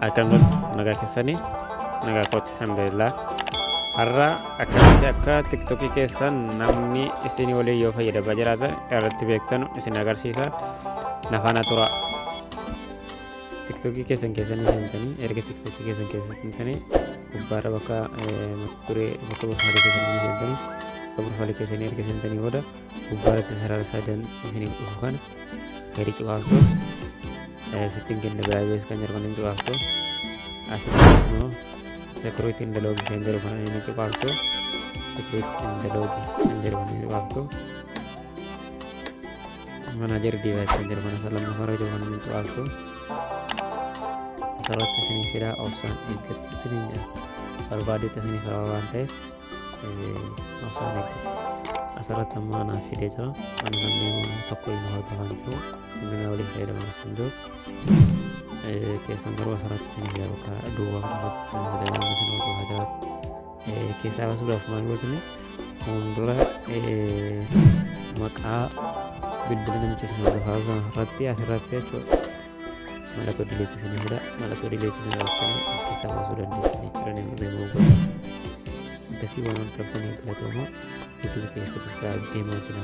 Akkam jirtu? Nagaa keessanii? Nagaa kooti, alhamdulillah. Har'a akkamitti akka TikTokii keessan namni isin waliin yoo fayyadamaa jiraatan irratti beektan isin agarsiisa. Na faana tura. TikTokii keessan keessanii seentanii, erga TikTokii keessan keessa seentanii, gubbaarra bakka mata duree, bakka profile keessanii seentanii, bakka profile keessanii erga seentanii booda, gubbaarratti sarara sadan isiniif dhufu kana gadi cuqaaftu. Setting and privacy kan jedhu kana cuqaaftu. Asitti immoo security and login kan jedhu kana inni cuqaaftu. Security and login kan jedhu kana cuqaaftu. Manage device kan jedhu kana isa lammaffaa jiru kana inni cuqaaftu. Asirratti isinii fidaa, obsaan eeggattu isiniin jedha. Barbaadetti isinii sababa waan ta'eef obsaan eeggattu. Asirratti amma anaaf fidee jira. Ana namni tokko hin hordofaa hin jiru, namni na waliin fayyadamaa hin jiru. Keessan garuu asirratti isinii fida, bakka duwwaa kanarratti isinii fida. Namni isin hordofaa jiraatu keessaa baasuudhaaf maal gootuni? Fuuldura maqaa bilbila namicha isin hordofaa jiru irratti, asirratti jechuudha, mallattoo delete isinii fida. Mallattoo delete isin irratti keessaa baasuu dandeessan jechuudha. Namni remove godha. Akkasii waan hordoftanii galatooma. YouTube keessa subscribe deemaa jira.